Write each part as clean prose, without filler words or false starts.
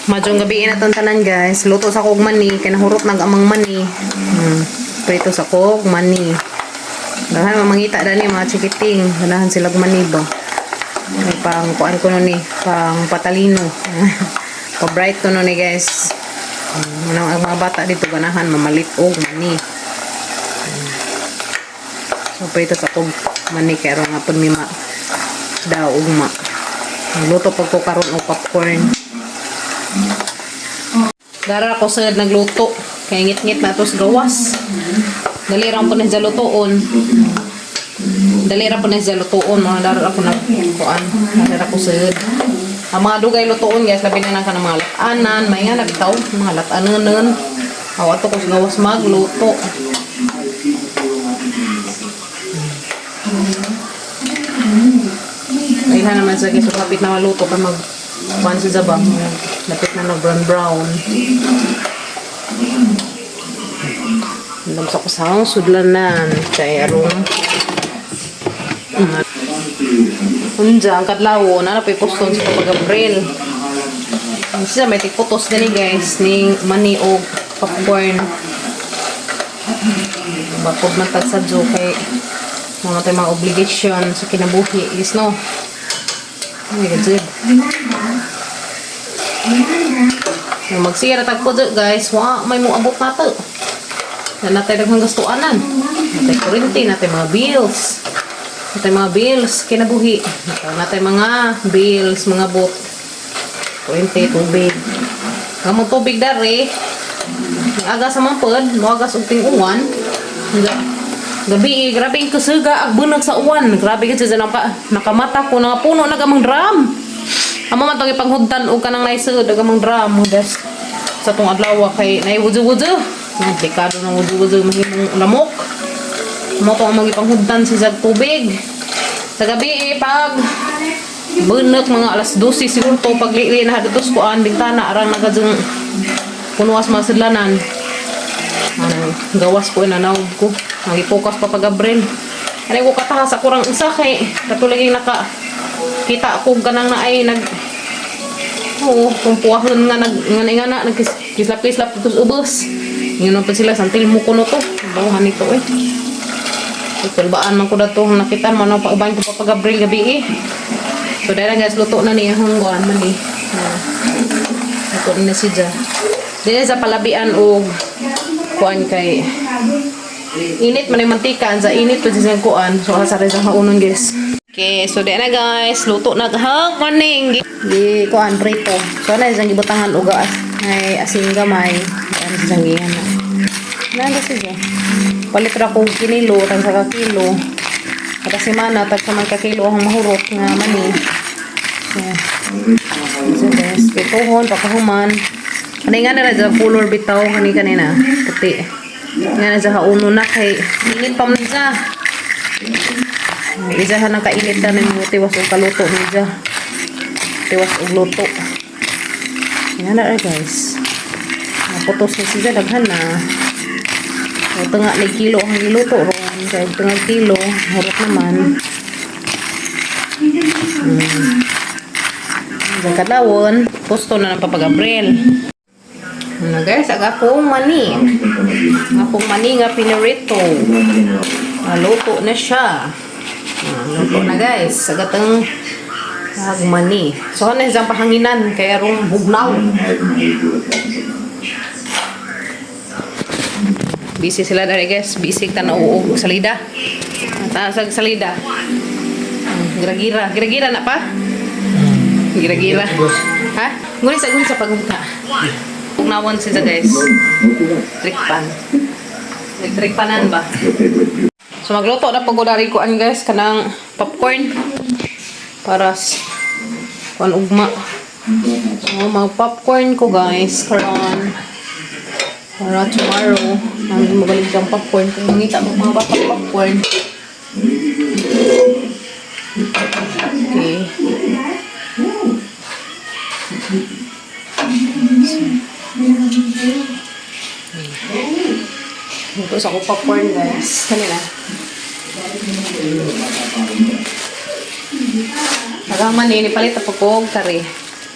Madyong gabi na itong tanan, guys. Luto sa kog mani. Kay nahurot nag amang mani. Prito sa kog mani. Daghan mamangita dani mga chikiting. Ganahan sila og mani ba. May pang kuan ko nun eh. Pang patalino. Pa-bright ko nun eh, guys. Ano, ang mga bata dito ganahan mamalit og mani. So prito sa kog mani kay aron nga pud mi ma daw ugma. Luto pag ko karon og popcorn. Dara ko sa nagluto. Kay ngit-ngit na to sa gawas. Dali ra po na siya lutoon. Dali ra po na siya lutoon. Mga dara ako na kuan. Dara ko sa. Ang mga dugay lutoon, guys, labi na lang ka ng mga latanan, may nga nabitaw, mga latananan. Aw ato ko sa gawas magluto. Ayun naman sa guys, so kapit na maluto ka mag kuan sa ba? Lapit na mag brown brown. Alam sa kusang sudlanan kay arong Unja, ang kadlawon, na pa poston sa Papa Gabriel. Ang siya may tigputos gani, guys, ning mani og popcorn. Bakod man tag sa kay mga tayo mga obligation sa kinabuhi is no. Oh my God, Zed. Nung magsira tag po guys, wa may muabot na to. Na natay daghang gastuanan. Natay kurente, natay mga bills. Natay mga bills, kinabuhi. Natay mga bills, mga bot. Kurente, tubig. Kamong tubig dari. Ang aga sa mampod, moagas og ting-uwan. Gabi, eh, grabe ang kasuga, ag bunag sa uwan. Grabe kasi dyan ang pa, nakamata ko, nakapuno na gamang drum. Amo man tong ipanghudtan og kanang naisud og amang drum des sa tong adlaw kay nay wudu-wudu. Delikado ng wudu-wudu mahimong lamok. Mo tong among ipanghudtan sa jag tubig. Sa gabi eh, pag bunak mga alas 12 siguro to pag lili na dito sa kuan bintana arang nagadzeng punuas mga sidlanan. Ano, gawas ko inanaw ko. Nagipokas pa pa Gabriel. Ano ko katahas ako rang isa kay katulad yung naka kita ko ganang na ay nag. Oo, kung puwahon nga nag nga nga na nagkislap-kislap dito sa ubos. Yun pa sila santil mo kuno to. Bawahan nito eh. Kulbaan man ko dato nakita mo no pauban ko pa pa Gabriel gabi eh. So dahil guys, luto na niya ang kuan man eh. Luto na siya. Dili sa palabian og kuan kay init man yung mantika sa init pa siya kuan. So asa rin sa haunon, guys. Okay, so di na guys, luto na hang maning di kuan prito. So ana isang gibutangan og as ay asin gamay. Ano siyang giyan na. Nanda siya. Palit ra ko kinilo tag sa ka kilo. Kada semana tag sa man ka kilo ang mahurot nga mani. So, so guys, pritohon pagkahuman. Kani nga na sa color bitaw kani kanina puti. Nga na sa hauno na kay init pa man siya. Isahan ang kainit na ng tiwas og kaluto niya. Tiwas og luto. Yan na eh, guys. Naputos na siya daghan na. O tunga ni kilo ang giluto ron. Kay tunga kilo, hurot naman. Sa kadlawon, pusto na ng Papa Gabriel. Ano guys, ang akong mani. Ang akong mani nga pinirito. Luto na siya. Luto na, guys. Sa gatang ag mani. So ano isang pahanginan kaya rong bugnaw. Busy sila dali, guys. Busy tanaw og salida. Taas ang salida. Gira-gira. Gira-gira na pa? Gira-gira. Ha? Ngunit sa pagungka. Bugnawan siya, guys. Trikpan. Nagtrikpanan ba? So magluto na pag ko an guys kanang popcorn para kuan ugma. So mag popcorn ko, guys, karon para tomorrow nang mabalik ang popcorn kung mangita mo mga bata popcorn. Okay. Luto sa ko popcorn, guys. Kanina. Hanggang man ni palit ako og kare.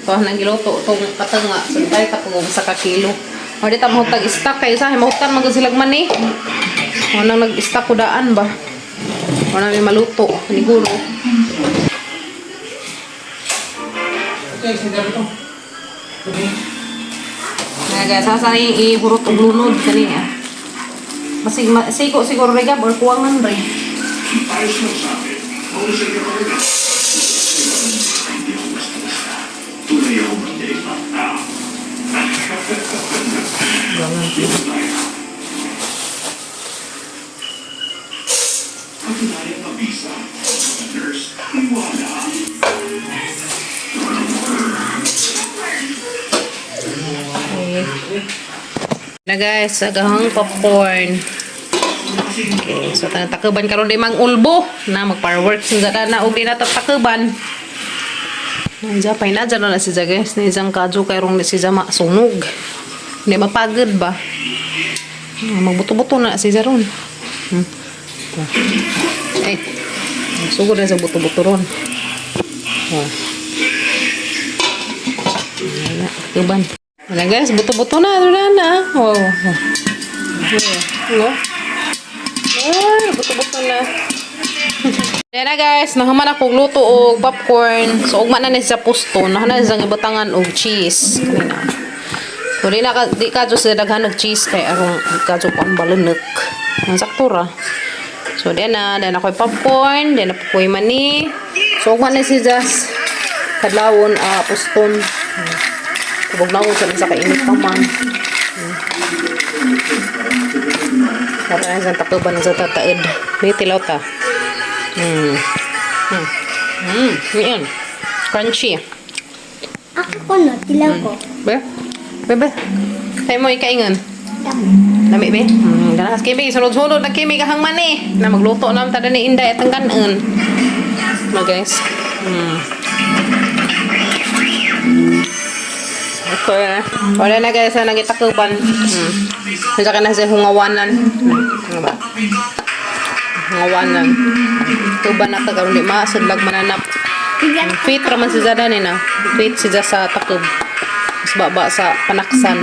Ito ang giluto itong katanga. So, tayo tapos sa kakilo. O di ta mahutag stock kayo sa mahutag man gud silag mani. O nang nag-stock ko daan ba. O na may maluto paniguro. Na guys, sa ihurot og lunod kani ah. Basig siko siguro regab or kuwangan re. Okay. Na guys, agahang popcorn. Okay, so takaban karon di mang ulbo na mag fireworks sa na og di na tatakuban. Nandiyan pa na dyan na si guys, ni isang kadyo kay rong ni si masunog. Hindi mapagod ba? Magbuto-buto na si ron. Ay, sugod na sa buto-buto ron. Oh. Wala, takuban. Wala guys, buto-buto na, wala na. Wow. No? Ay, buto-buto na. Yan na guys, nahuman ako luto og popcorn. So ugma na ni sa pusto, nahuman na siyang ibutangan og cheese. Kanina. So di na ka di ka sa daghan og cheese kay arong di ka jud kuan balunek. Ang sakto ra. So di na, di na ako'y popcorn, di na po ko'y mani. So ugma na si Jas kadlawon puston. Tubog na sa sa kainit pa man. Para na siyang takuban sa tataed. May tilaw ta. Yan. Crunchy. Ako no, tilaw ko. Be? Bebe? Tayo mo ikaingan. Dami. Lami be? Ganas kimi. Sunod-sunod na kimi kahang mani. Na magluto na tada ni Inday at ang kanon. No guys. Okay. Wala na guys, na nagitakuban. Nandiyan ka na sa hungawanan. Ano ba? Hungawanan. Tuban na ta karon di maasudlag mananap. Fit raman si Zada ni na. Fit si sa takob. Mas baba sa panaksan.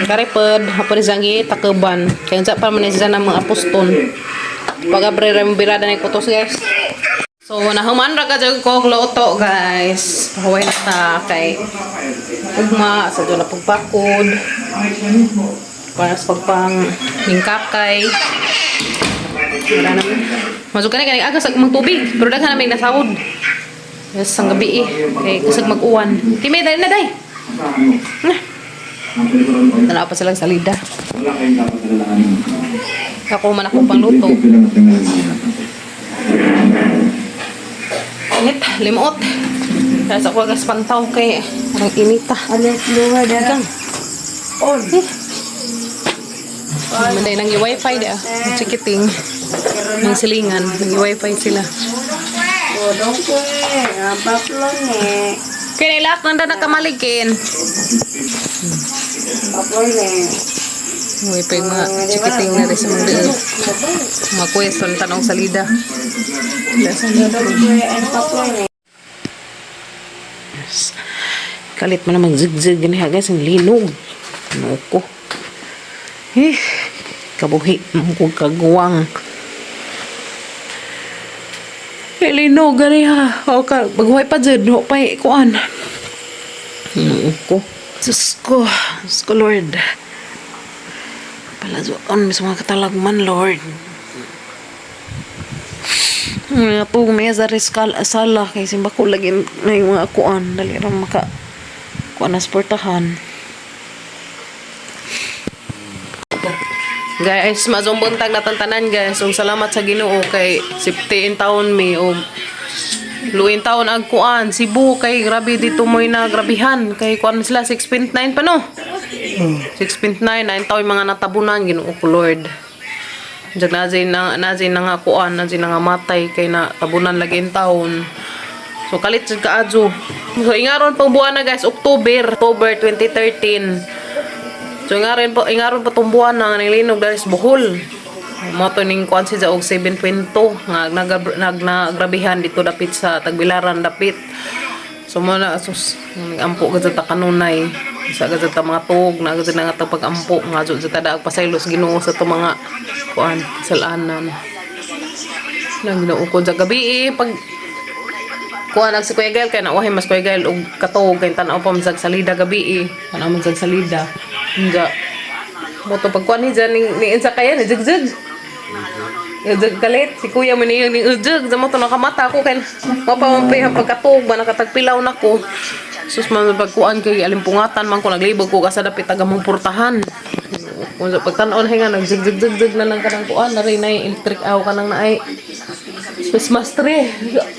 Ang karipod, hapon ni Zangi, takoban. Kaya unsa pa man ni Zana mga aposton. Pag-abre ra mo birada ni kutos guys. So, nahuman ra ka jud ko luto guys. Pahuway na ta kay ugma sa na pagpakod. Para sa pagpang ningkakay. Wala naman. Masuk ka na kay agas ang tubig. Pero daghan namin nasahod. Yes, ang gabi eh. Kay kusog mag-uwan. Kimi, dali na day. Na. Tanaw pa silang salida. Wala kayong dapat alalahanin. Ako man ako pangluto. Init, limuot. Kaya sa ako agas pantaw kay parang inita. Alis luha dara. Gang. On. Eh. Manday nang wifi di ah. Chikiting. Nang silingan, nang wifi sila. Bodong ko eh. Paplon eh. Kaya ilak nanda nakamalikin. Paplon eh. Wifi mga chikiting na rin sa mga diil. Mga question tanong salida. Bodong ko eh. Ang paplon eh. Yes. Kalit mo naman zigzag gani ha guys, ang linog. Ano ko? Eh, kabuhi mo ko kaguwang. Eh, linog gani ha. O ka, maghuway pa dyan, ho pa kuan. Ano ko? Diyos ko, Diyos ko Lord. Palazuan, mis mga katalagman, Lord. Mga po, may sa riskal sala kay simba ko lagi na yung mga kuan dali ra maka kuan na sportahan. Guys, mazong buntag natantanan guys. Ug salamat sa Ginoo kay sipti in taon mi og luin taon ag kuan Cebu kay grabe dito mo'y nagrabihan kay kuan man sila 6.9 pa no. 6.9 9 taon yung mga natabunan Ginoo ko Lord. Diyan na na nga kuan, na na nga matay kay na tabunan lagi in taon. So kalit jud kaadyo. So ingaron pang buwan na guys, October, October 2013. So ingaron pa tong buwan na nga linog dahil sa Bohol. Mo to ning kuan si og 7.2 nga nag, nag nagrabihan dito dapit sa Tagbilaran dapit. So mo na sus ampo gud ta kanunay. Sa gud ta mga tuog na gud na nga ta pag-ampo nga jud ta daag pasaylo sa Ginoo sa to mga kuan kasalanan. Nang Ginoo ko sa gabi eh, pag kuan nag si Kuya Gael kay nauhay mas Kuya Gael og katuog kay tan-aw pa man sa salida gabi eh. Tan-aw man sa salida. Nga mo to pagkuan ni dyan ni, ni insa kaya ni jigjig. Ujag kalit, si kuya mo niyo ni ujag, sa mo to nakamata ko kay mapamampay ang pagkatuog ba nakatagpilaw na ko. Sus man pagkuan kay alimpungatan man ko naglibog ko kasa dapit taga mong portahan. Kung sa pagtan-on nga nagjig jig jig jig na lang kanang kuan na rin nay electric aw kanang naay Christmas tree.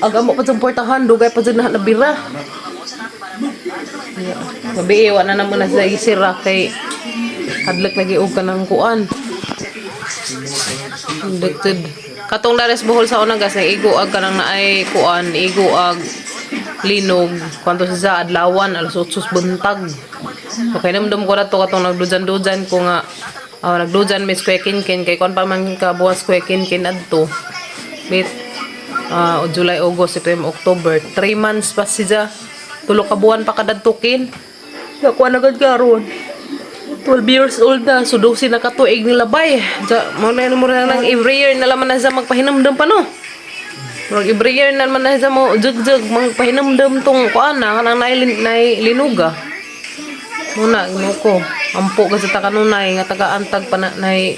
Aga mo pa sa portahan dugay pa jud na nabira. Gabi eh, wala na mo na sa isira kay hadlok lagi og kanang kuan. Conducted. Katong dares Bohol sa una gas igo ag kanang naay kuan, igo ag linog kwanto sa sa adlawan alas 8 buntag. So kay namdom ko na to katong nagdujan-dujan ko nga ah, nagdujan mis Kuya Kinkin kay kuan pa man ka buwas Kuya Kinkin adto. Wait, ah, July, August, September, October. 3 months pa siya. Tulo ka buwan pa kadadtukin. Nakuha na gud karon. 12 years old na, so 12 na katuig nila bay. Ja, mo na mo na lang every year na laman na siya magpahinumdum pa no. Murag every year na naman na siya mo jug-jug magpahinumdum tong kuan na kanang nailin nailinuga. Muna ginoo ko. Ampo ka sa takanunay nga taga-antag pa na nay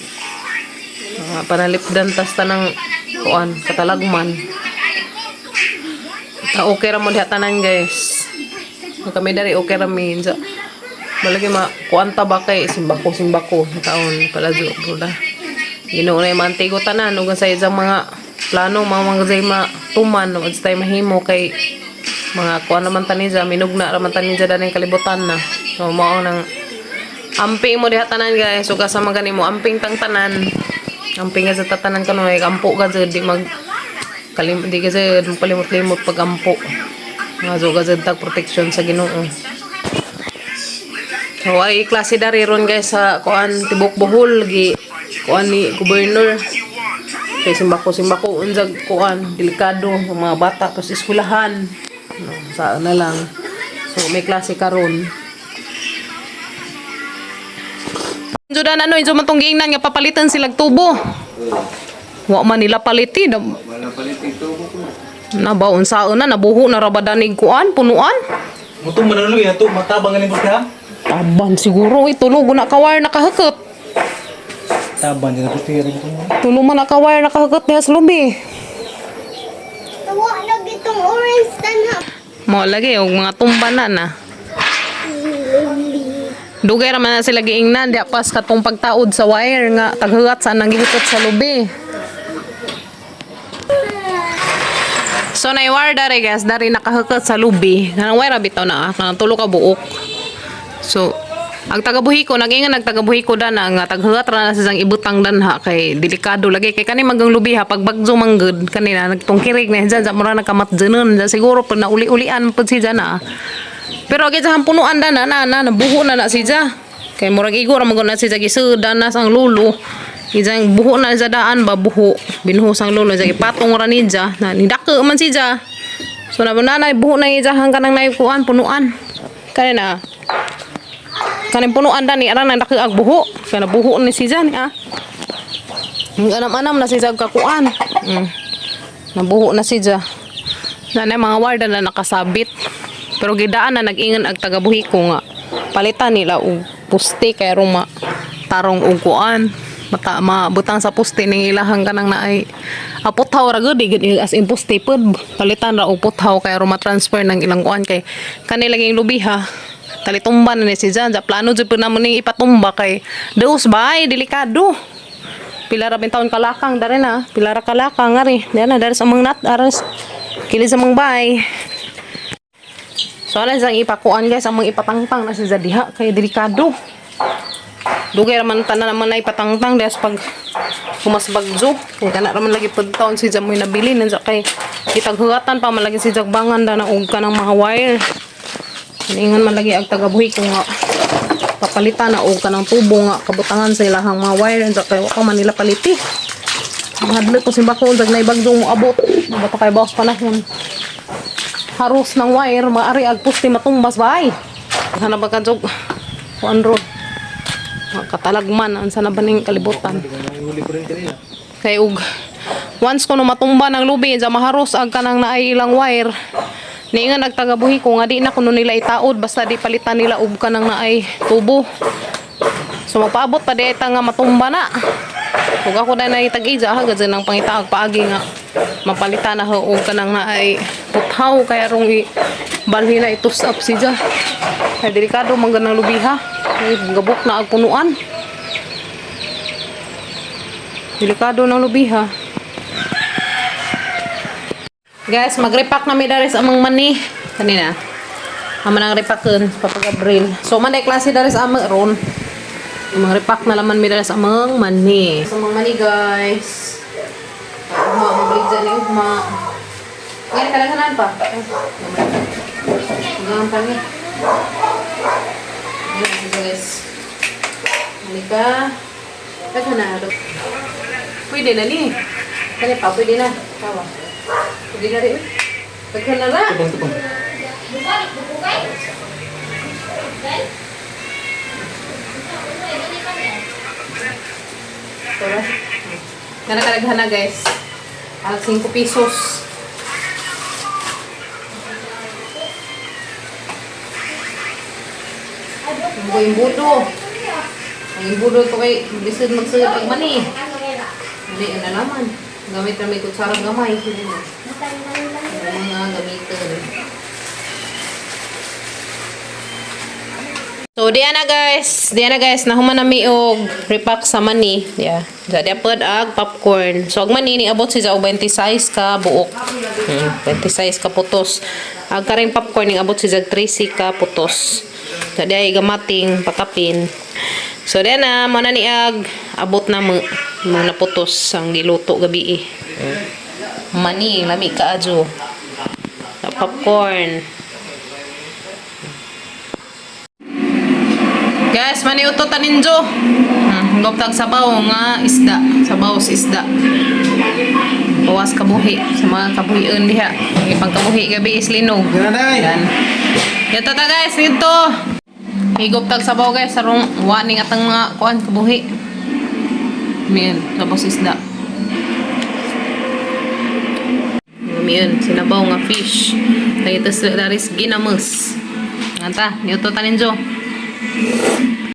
mga panalipdan tas tanang kuan katalagman. Ta okay ra mo diha tanan guys. So, kami dari okay ra mi. Sa, malagi ma kuan ta ba kay simbako simbako taon pala jo bruda. Ginoo na yung mantigo tanan ug sa isang mga plano mga mga zay matuman ug sa tay mahimo kay mga kuan naman tani ja minugna ra man tani ja daning kalibutan na. So mao nang amping mo diha tanan guys ug asa man gani mo amping tang tanan. Amping ka sa tatanan kanunay ampo ka jud di mag kalim di ka jud magpalimot-limot pag ampo. Nga jo ka jud tag protection sa Ginoo. So ay klase dari ron guys sa kuan Tibok Bohol gi kuan ni gobernador. Kay simbako simbako unsag kuan delikado ang mga bata tos eskwelahan. No, sa na lang. So may klase karon. Judan ano injo man tong giingnan nga papalitan silag tubo. Wa man nila paliti. Wala palit ito ko. Na ba unsaon na nabuho na ra ba danig kuan punuan? Mutong manalo ya to matabang galing ha. Taban siguro eh, tulog na ka wire nakahakot. Taban din ako tiring ko. Tulo man na ka wire nakahakot niya sa lubi. Tawa lagi itong orange tanap. Mo lagi og mga tumba na na. Dugay ra man na sila giingnan diha pas katong pagtaod sa wire nga taghugat sa nang gihukot sa lubi. So na wire dare guys, dari nakahukot sa lubi. Kanang wire ra bitaw na ah, kanang tulo ka buok. So ang taga-buhiko nagingan ang taga-buhiko dana nga taghugat ra na siyang ibutang danha kay delikado lagi kay kani magang lubi ha pag bagzo manggod kanina nagtungkirig na dyan sa mura nagkamatjenon dyan siguro pag nauli-ulian pud siya na. Pero agad sa punuan na na na nabuho na na siya. Kay murag igo ra magud na siya gisudan na sang lulo. Ijang buho na siya daan ba buho. Binuho sang lulo siya ipatong ra niya na nidako man siya. So na na buho na iya hanggang nang naikuan punuan. Kani na. Kaning punuan dani aran nang dako ag buho. Kay nabuho ni siya ni ah. Ang anam-anam na siya kakuan. Nabuho na siya. Na na mga warda na nakasabit. Pero gidaan na nag-ingon ag taga-buhi ko nga palitan nila og puste kay ruma tarong og kuan mata mabutang sa puste ning ilahang kanang naay puthaw ra gud di gud as in puste pud palitan ra og puthaw kay ruma transfer ng ilang kuan kay kani laging lubi ha talitumba na ni si Jan plano jud pud namo ning ipatumba kay dos bay delikado pila ra taon kalakang dare na pila ra kalakang ari dare na dare sa mga nat aras kili sa mga bay. So ana siyang ipakuan guys, ang mga ipatangtang na siya diha kay delikado. Dugay ra man tanan naman na ipatangtang des pag humasbagzo. Kay kana ra man lagi pud taon si Jamoy nabili nandiya kay gitaghugatan pa man lagi si Jagbangan da na og kanang mga wire. Ingon man lagi ang tagabuhi ko nga papalitan na og kanang tubo nga kabutangan sa ilahang mga wire unsa kay wa pa man nila paliti. Mahadlok ko simbako unsag naibagdong moabot. Bata kay bawas panahon. Haros ng wire, maari ag poste matumbas ba ay. Sana ba ka jog? Kuan ro. Katalagman ang sana ba ning kalibutan. Huli ko rin kanina. Kay og once ko no matumba ng lubi dya maharos ag kanang naay ilang wire. Niingan nagtagabuhi ko nga di na kuno nila itaod basta di palitan nila og kanang naay tubo. So magpaabot pa di ta nga matumba na. Ug ako na tag-ija ha gud nang pangitaag paagi nga mapalitan na ho og kanang naay puthaw kaya rong i balhin na itus up siya. Kay delikado man ganang lubi ha. Kay gabok na ag punuan. Delikado ng lubi ha. Guys, mag-repack na mi dari sa amang mani. Kanina. Ama nang repacken Papa Gabriel. So man day klase dari sa amang ron. Mag-repack na laman mi dari sa amang mani. Sa amang mani, guys. Ugma, mabligya ni ugma. Ngayon, kalaghanan pa. Ay, gamay. Hanggang pa ni. Ayan, guys. Halika. Taghanan. Pwede na ni. Kani pa, pwede na. Tawa. Pwede na rin. Taghan na na. Tupang tupang. Tara. Kana kalaghan na guys. Alag 5 pesos. Ang imbudo. Ang imbudo to kay lisod magsugod pag mani. Hindi na naman. Gamit na may kutsara gamay. Hindi na. Ang mga gamitin. So, diya na guys. Diya na guys. Nahuman na mi og repack sa mani. Yeah. Diya pod ag popcorn. So, ag mani ni abot siya og 26 ka buok. 26 ka putos. Ag karing popcorn ning abot siya og 13 ka putos. So, diya ay gamating pakapin. So, diya na mo na ni ag abot na mo mga naputos ang giluto gabi eh. Mani, lami ka adyo. Popcorn. Guys, maniuto taninjo. Goptag sabaw nga isda, sabaw sa isda. Bawas kabuhi sa mga kabuhion diha. Ipang kabuhi gabi is linog. Gananay! Yan. Yato ta guys, dito. Higop tag sabaw guys, sarong wa ning atang mga kuan kabuhi. Miyan, sabaw sa isda. Miyan, sinabaw nga fish. Dito sa daris ginamus. Anta, niuto taninjo.